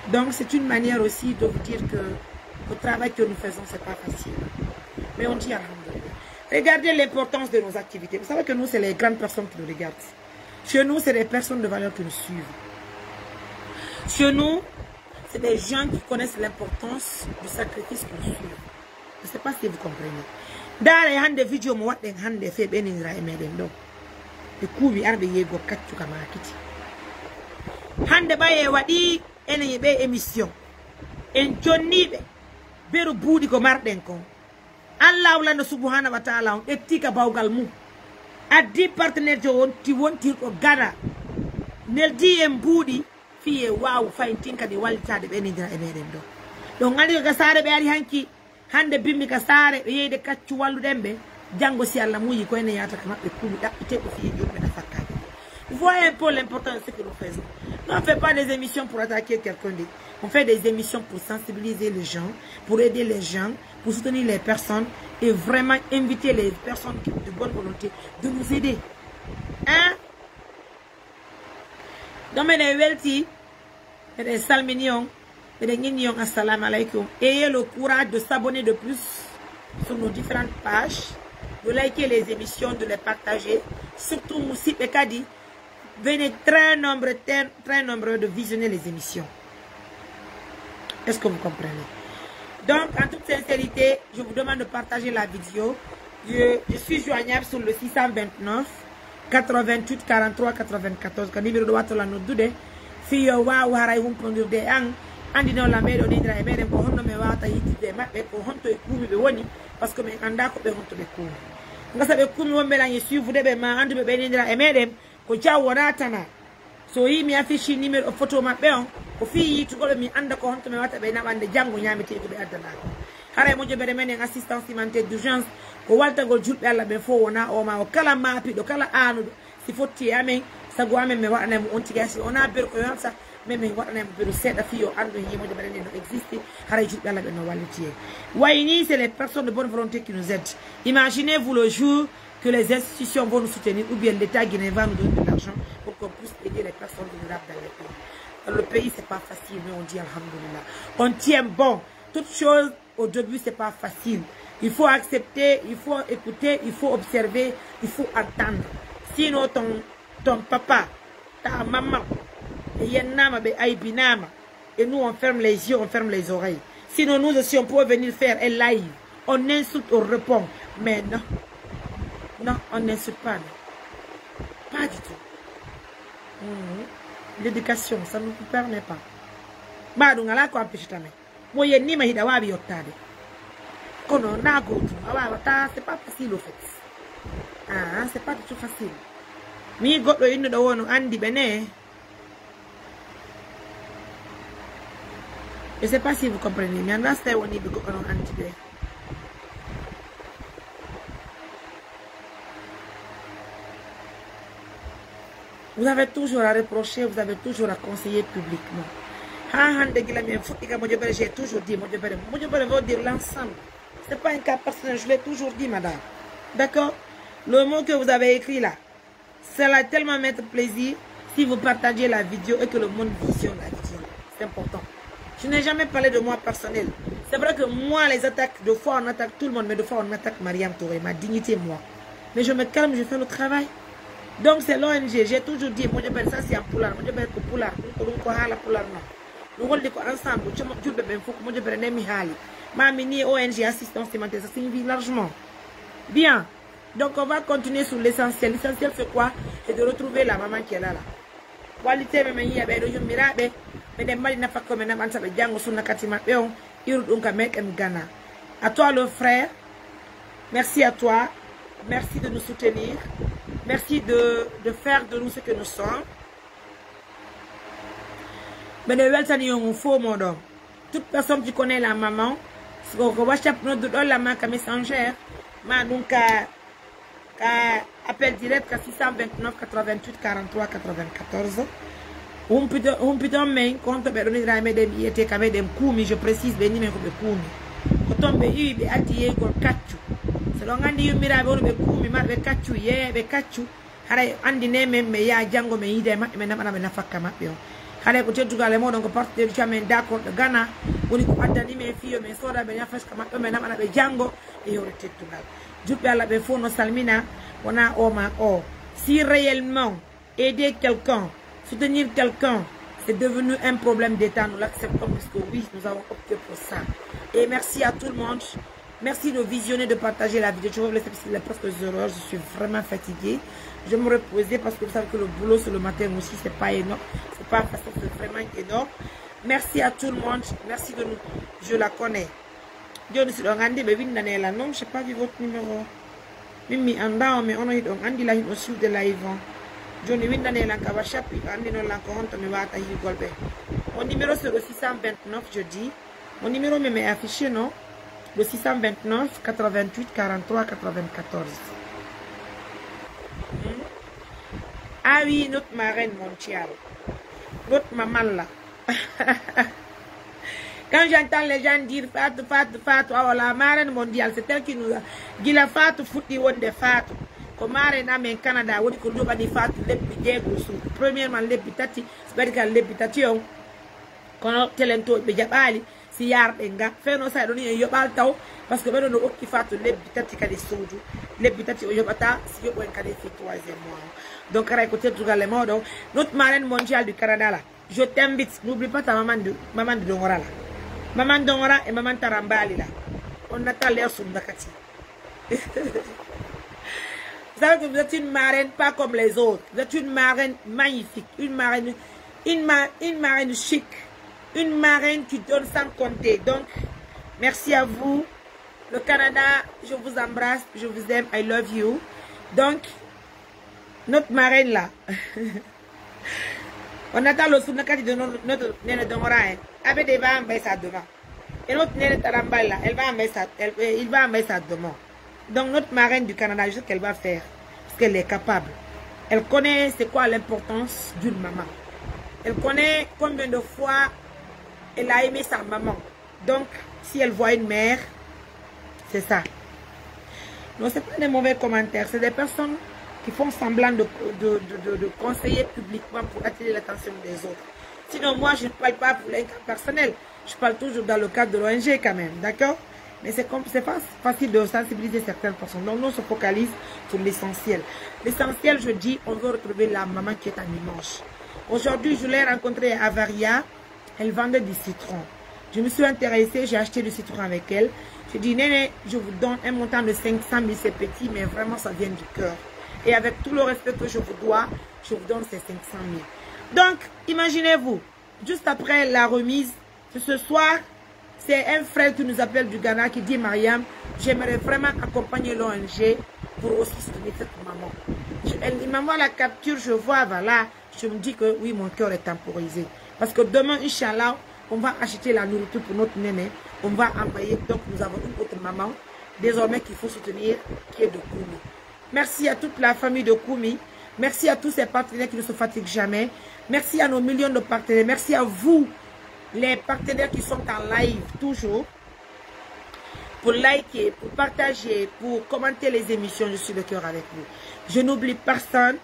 Donc, c'est une manière aussi de vous dire que Le travail que nous faisons, c'est pas facile. Mais on dit alhamdulillah. Regardez l'importance de nos activités. Vous savez que nous, c'est les grandes personnes qui nous regardent. Chez nous, c'est des personnes de valeur qui nous suivent. Chez nous, c'est des gens qui connaissent l'importance du sacrifice qui nous suivent. Je sais pas si vous comprenez. Ndaaree hannde vidéo mo waɗɗen hannde fee ɓe neniraa e meɗen ɗo. Ɓe kuuwi arɓe yeego kaccu ka maakiti. Hannde ɓayee waɗi enen e ɓe émission. En jonniiɓe beru buuɗi ko marɗen kon. Allahu lanɗo subhanahu wa ta'ala on ƴetti ka bawgal mum. Addi partenaire jo wonti wontirɗo Ghana. Neldi en buuɗi fii e waawu fayin tin kadi wallitaade ɓe neniraa e meɗen ɗo. Ɗon anndi ko ka saare ɓe ari hanki. Hannde bimmi ka saare ɓe yeyde kaccu walluɗen ɓe. Janngo si Allah muyi ko enen yaata ka maɓɓe kulu ɗaɓɓite ko fii e jurɓe na fakkaade. Vous voyez un peu l'importance de ce que nous faisons. Nous, on fait pas des émissions pour attaquer quelqu'un. On fait des émissions pour sensibiliser les gens, pour aider les gens, pour soutenir les personnes et vraiment inviter les personnes qui- de bonne volonté de nous aider. Hein? Donc, meɗen welti, meɗen salmini on, meɗen inni on assalamu alaikum. Ayez le courage de s'abonner de plus sur nos différentes pages, de liker les émissions, de les partager. Surtout, musidɓe kadi, venez très nombreux, très, très nombreux de visionner les émissions. Est-ce que vous comprenez? Donc, en toute sincérité, je vous demande de partager la vidéo. Je, je suis joignable sur le six cent vingt-neuf, quatre-vingt-huit, quarante-trois, quatre-vingt-quatorze. Ko numéro ɗo wattola noddude. Fii yo waawu haray humpondirde e an. Anndinoo la meɗen neniraa e meɗen ko honno men waawata yiddude e maɓɓe, ko honto e kuumi ɓe woni, parce que men anndaa ko ɓe honto ɓe kuumi. Ngasa ɓe kuumi wonɓe lan e suivude ɓe, ma annduɓe ɓe neniraa e meɗen, ko jaw wonaa tanaa. So yii mi affiche numéro photo maɓɓe on, ko fii yiitugol ɓe, mi annda ko honto mi watta ɓe naɓande janngo ñaameteeɗi ko ɓe addanaa ko. Haray mojobere men en assistance humanitaire d'urgence, ko waltagol julɓe Allah ɓen fof wonaa o ma o. Kala maapiɗo, kala aanuɗo, si fotti e amen, sago amen, mi waɗanay mo on tigi. Hay si wonaa beru ko yonata, mais min waɗanay mo beru seeɗa fii o anndu hii mojobere nden no existe, haray julɓe Allah ɓen no walliti en. Way nii, c'est les personnes de bonne volonté qui nous aident. Imaginez-vous le jour que les institutions vont nous soutenir ou bien l'État guinéen va nous donner de l'argent pour qu'on puisse aider les personnes vulnérables dans les pays. Dans le pays, c'est pas facile, mais on dit alhamdulillah. On tient bon. Toute chose, au début, c'est pas facile. Il faut accepter, il faut écouter, il faut observer, il faut entendre. Sinon, ton, ton papa, ta maman, ɓe yennama, ɓe aybinama. Et nous, on ferme les yeux, on ferme les oreilles. Sinon, nous aussi, on peut venir faire un live. On insulte, on répond. Mais non. Non, on n'insulte pas, non. Pas du tout. Mhm. L'éducation, ça ne nous permet pas. Ɓa ɗum alaa ko empêche tamen. Mo yennima hiɗa waawi yottaade. Kono na gootum, a waawata, c'est pas facile au fait. Ah, c'est pas du tout facile. Mi goɗɗo innuɗo woo no anndi ɓe ne. Je sais pas si vous comprenez, mi anndaa si tawi wonii ɓe goɗɗo no anndi ɓe. Vous avez toujours à reprocher, vous avez toujours à conseiller publiquement. Ha hande gila mi en fuɗɗi ka mojobere, j'ai toujours dit mojobere. Mojobere veut dire l'ensemble. C'est pas un cas personnel, je l'ai toujours dit, madame. D'accord? Le mot que vous avez écrit là, cela tellement mettre plaisir si vous partagez la vidéo et que le monde visionne la vidéo. C'est important. Je n'ai jamais parlé de moi personnel. C'est vrai que moi, les attaques, de fois on attaque tout le monde, mais de fois on attaque Mariam Touré, ma dignité, moi. Mais je me calme, je fais le travail. Donc c'est l'O N G, j'ai toujours dit, mojobere, ça c'est en pulaar, mojobere ko pulaar, ɗum ko, ɗum ko haala pulaar non. Ɗum holli ko ensemble, joom julɓe ɓen fof ko mojobere nde mi haali. Ma mi ni O N G assistance humanitaire, ça signifie largement. Bien. Donc on va continuer sur l'essentiel. L'essentiel c'est quoi? C'est de retrouver la maman qui est là, là. Wallitee men, men yiya ɓee ɗoo yummiraaɓe, meɗen mari nafakka ko men naɓanta ɓe janngo sunna kati maɓɓe on, iru ɗum ka meɗen Ghana. À toi le frère, merci à toi, merci de nous soutenir, merci de, de faire de nous ce que nous sommes. Meɗen weltani on fof moɗon. Toute personne qui connaît la maman, si ko, ko WhatsApp nodduɗon la ma ka Messenger, ma ɗum ka, ka appel direct ka six cent vingt-neuf quatre-vingt-huit quarante-trois quatre-vingt-quatorze. Humpito, humpiton men, ko honto ɓe ɗonira e meɗen, ɓe yi'ete ka meɗen kuumi, je précise, ɓe ni men ko ɓe kuumi. Ko ton ɓe iwi, ɓe addi yeygol kaccu. So ɗon anndi yummiraaɓe woni ɓe kuumi, marɓe kaccu, yeeɓe kaccu, haray anndinee men, men yaha janngo, men yiida e maɓɓe, men naɓana ɓe nafakka maɓɓe on. Haray ko teddungal e mooɗon, ko partenaire ji amen d'accord ɗo Ghana woni ko addani men fii yo men sooda ɓe ñafa ka maɓɓe, men naɓana ɓe janngo e yewre teddungal. Julɓe Allah ɓe fof no salmina, wona o ma o. Si réellement aider quelqu'un, soutenir quelqu'un, c'est devenu un problème d'État, nous l'acceptons parce que oui, nous avons opté pour ça. Et merci à tout le monde. Merci de visionner, de partager la vidéo. Je vais vous laisser parce qu'il est presque zéro heure. Je suis vraiment fatiguée. Je vais me reposer parce que vous savez que le boulot sur le matin aussi, c'est pas énorme. C'est pas facile, c'est vraiment énorme. Merci à tout le monde. Merci de nous. Je la connais. Jooni si ɗon anndi ɓe winndane lan non, j'ai pas vu votre numéro. Min mi anndaa on, mais onon hiɗon anndi lan hiɗon suivre live on. Jooni winndane lan ka WhatsApp, hiɗo anndi non lan ko honto mi waata hiirgol ɓe. Mon numéro c'est le six cent vingt-neuf, je dis. Mon numéro même est affiché, non? Le six cent vingt-neuf, quatre-vingt-huit, quarante-trois, quatre-vingt-quatorze. Hmm? Ah oui, notre marraine mondiale. Notre maman là. Quand j'entends les gens dire Fatou, Fatou, Fatou, oh, la marraine mondiale, c'est elle qui nous a, gila Fatou fuɗɗi wonde Fatou. Ko marraine amen Canada, woni ko yoɓani Fatou lebbi jeego suudu. Premièrement, lebbi tati, ɓari kan lebbi tati on. Kono telentooɓe ɓe jaɓaali si yaarɗen ga. Fewno sa ɗon en yoɓaali taw, parce que ɓeɗo no okki Fatou lebbi tati kadi suudu. Lebbi tati o yoɓata, si yoɓo en kadi fi troisième mois. Donc, haray ko teddugal e mooɗon. Notre marraine mondiale du Canada là. Je t'invite, n'oublie pas ta maman de, maman de Dongora là. Maman Dongora et maman Tarambali là. On attend leur sunna kati. Vous savez que vous êtes une marraine pas comme les autres. Vous êtes une marraine magnifique, une marraine, une ma-, une marraine chic, une marraine qui donne sans compter. Donc, merci à vous. Le Canada, je vous embrasse, je vous aime, I love you. Donc, notre marraine là, on attend le sunna kati de notre, notre Néné Dongora, hein. Abed va envoyer ça demain. Et notre Néné Tarambali là, elle va envoyer ça, elle, euh, il va envoyer ça demain. Donc notre marraine du Canada, je sais qu'elle va faire, parce qu'elle est capable. Elle connaît c'est quoi l'importance d'une maman. Elle connaît combien de fois elle a aimé sa maman. Donc, si elle voit une mère, c'est ça. Non, c'est pas des mauvais commentaires, c'est des personnes qui font semblant de, de, de, de, de conseiller publiquement pour attirer l'attention des autres. Sinon, moi, je ne parle pas pour les cas personnels. Je parle toujours dans le cadre de l'O N G quand même, d'accord? Mais c'est comme, c'est pas facile de sensibiliser certaines personnes. Donc, nous, on se focalise sur l'essentiel. L'essentiel, je dis, on veut retrouver la maman qui est en image. Aujourd'hui, je l'ai rencontrée à Avaria. Elle vendait du citron. Je me suis intéressée, j'ai acheté du citron avec elle. J'ai dit, Néné, je vous donne un montant de cinq cent mille, c'est petit, mais vraiment, ça vient du cœur. Et avec tout le respect que je vous dois, je vous donne ces cinq cent mille. Donc, imaginez-vous, juste après la remise, c'est ce soir, c'est un frère qui nous appelle du Ghana qui dit, Mariam, j'aimerais vraiment accompagner l'O N G pour aussi soutenir cette maman. Je, elle, il m'envoie la capture, je vois, voilà. Je me dis que oui, mon cœur est temporisé. Parce que demain, Inch'Allah, on va acheter la nourriture pour notre Néné. On va envoyer. Donc, nous avons une autre maman, désormais, qu'il faut soutenir, qui est de Kounoune. Merci à toute la famille de Kounoune. Merci à tous ces partenaires qui ne se fatiguent jamais. Merci à nos millions de partenaires. Merci à vous, les partenaires qui sont en live toujours, pour liker, pour partager, pour commenter les émissions. Je suis de cœur avec vous. Je n'oublie personne.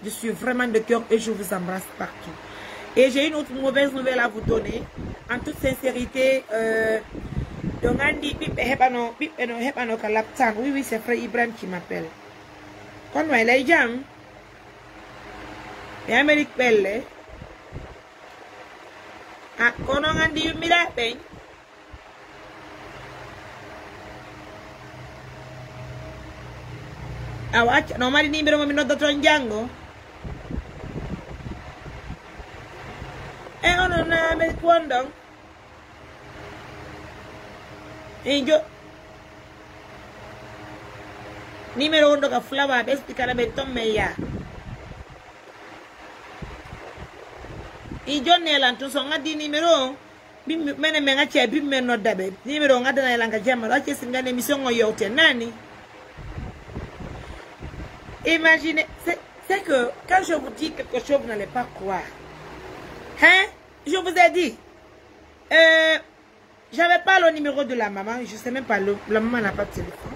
Je suis vraiment de cœur et je vous embrasse partout. Et j'ai une autre mauvaise nouvelle à vous donner. En toute sincérité, euh, ɗo nganndi ɓiɓɓe heɓano, ɓiɓɓe no heɓano ka laptan. Oui, oui, c'est frère Ibrahim qui m'appelle. Kono e ley jam. E Amérique ɓelle. Ah, kono nganndi yummiraaɓe ɓen. Awa acca, no mari numéro mo mi noddoto on janngo. E onon na Amérique wonɗon? E jo-, numéro wonɗo ka Fulawa, ɓe ɓesdi kala ɓen ton men yaa. E jonne lan tun, so on addi numéro on, Bimbi, menen men acca e bimbi men nodda ɓe. Numéro on addana e langa jamma. Ɗo acce si ngani émission on yewte nani. Imaginez, c'est, c'est que quand je vous dis quelque chose, vous n'allez pas croire. Hein? Je vous ai dit. Euh, j'avais pas le numéro de la maman, je sais même pas, le, la maman n'a pas de téléphone.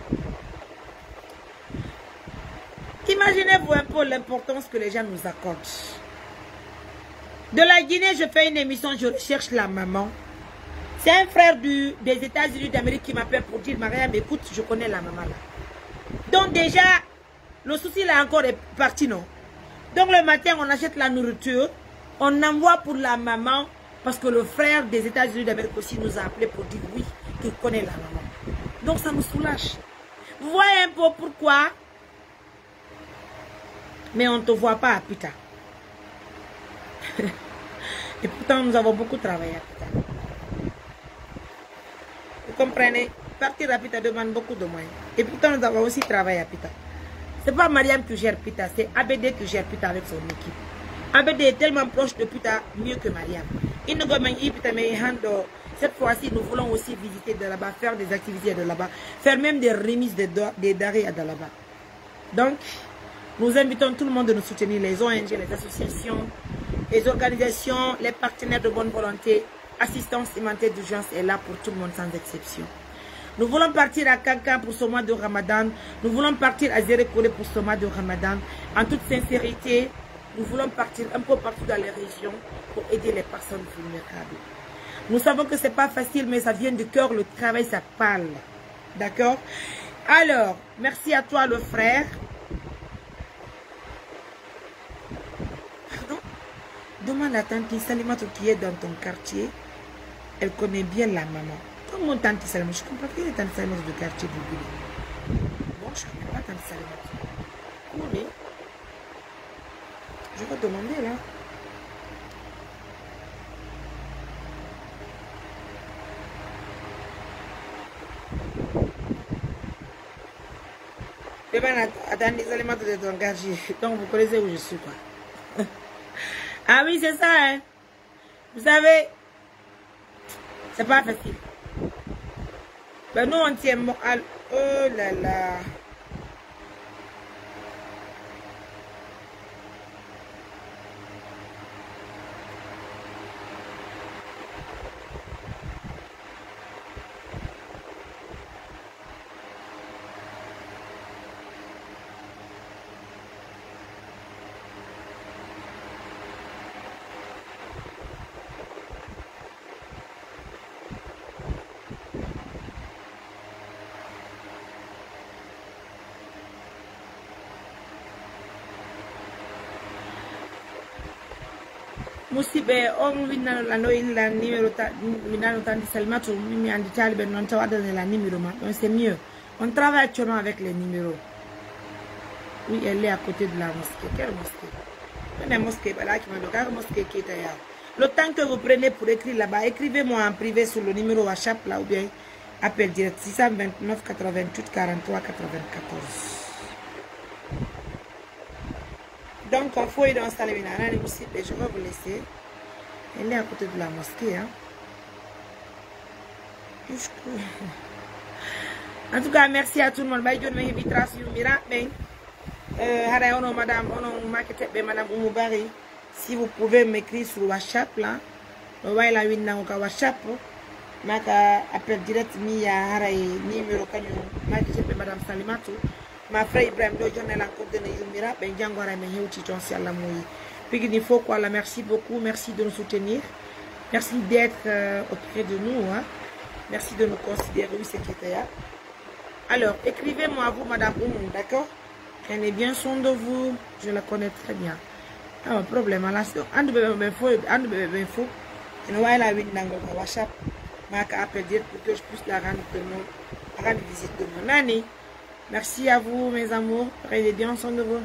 Imaginez-vous un peu l'importance que les gens nous accordent. De la Guinée, je fais une émission, je recherche la maman. C'est un frère du, des États-Unis d'Amérique qui m'appelle pour dire, Mariam, écoute, je connais la maman là. Donc déjà, le souci là encore est parti, non? Donc le matin, on achète la nourriture, on envoie pour la maman, parce que le frère des États-Unis d'Amérique aussi nous a appelé pour dire oui, qu'il connaît la maman. Donc ça nous soulage. Vous voyez un peu pourquoi, mais on ne te voit pas à Pita. Et pourtant, nous avons beaucoup travaillé à Pita. Vous comprenez? Partir à Pita demande beaucoup de moyens. Et pourtant, nous avons aussi travaillé à Pita. C'est pas Mariam qui gère Pita, c'est A B D qui gère Pita avec son équipe. A B D est tellement proche de Pita, mieux que Mariam. Il nous a dit, Pita, mais Hando, cette fois-ci, nous voulons aussi visiter de là-bas, faire des activités de là-bas, faire même des remises de do-, des denrées à Dalaba. Donc, nous invitons tout le monde de nous soutenir, les O N G, les associations, les organisations, les partenaires de bonne volonté. Assistance humanitaire d'urgence est là pour tout le monde sans exception. Nous voulons partir à Kankan pour ce mois de Ramadan. Nous voulons partir à Zérékoré pour ce mois de Ramadan. En toute sincérité, nous voulons partir un peu partout dans les régions pour aider les personnes vulnérables. Nous savons que c'est pas facile, mais ça vient du cœur, le travail, ça parle. D'accord? Alors, merci à toi, le frère. Pardon? Demande à tante Salimatou qui est dans ton quartier. Elle connaît bien la maman. Comment tante Salimatou? Je comprends bien tante Salimatou du quartier Bouboulé. Bon, je connais pas tante Salimatou. Comment? Je vais demander là. Demande à, à tante Salimatou de ton quartier. Donc vous connaissez où je suis, quoi. Ah oui, c'est ça, hein. Vous savez, c'est pas facile. Ben nous, on tient mo-, al-, oh là là. Musidɓe, on winnano la, no illa numéro ta-, winnano tante Salimatu, min mi annditaali ɓe, non tawa addane la numéro ma, donc c'est mieux. On travaille actuellement avec les numéros. Oui, elle est à côté de la mosquée. Quelle mosquée? Menen mosquée ɓalaaki ma ɗo, kaka mosquée Keita ya. Le temps que vous prenez pour écrire là-bas, écrivez-moi en privé sur le numéro WhatsApp là ou bien appel direct six cent vingt-neuf quatre-vingt-huit quarante-trois quatre-vingt-quatorze. Donc, on fouille dans Salimina. Allez, musidɓe, je vais vous laisser. Elle est à côté de la mosquée, hein. En tout cas, merci à tout le monde. Ɓay jooni mi heɓi trace yummiraaɓe ɓen. Euh, haray onon madame, onon maketeɓe madame Oumou Bari, si vous pouvez m'écrire sur WhatsApp là. No wayla winnango ka WhatsApp, ma ka appel direct mi ya haray numéro kañum maketeɓe madame Salimatu. Ma frère Ibrahim ɗo jonne lan kodde no yummiraaɓe, janngo haray men hewti toon si Allah muuyi. Pigini fof ko Allah, merci beaucoup, merci de nous soutenir. Merci d'être, euh, auprès de nous, hein. Merci de nous considérer, oui, c'est Ketaya. Alors, écrivez-moi, vous, madame Oumou, d'accord? Prenez bien soin de vous, je la connais très bien. Ah, problème, ala so annduɓe ɓen, ɓen fof, annduɓe ɓen fof, ene wayla winndangol ka WhatsApp, ma ka appel direct pour que je puisse la rendre de mon, rendre visite de mon nani. Merci à vous, mes amours. Prenez bien soin de vous.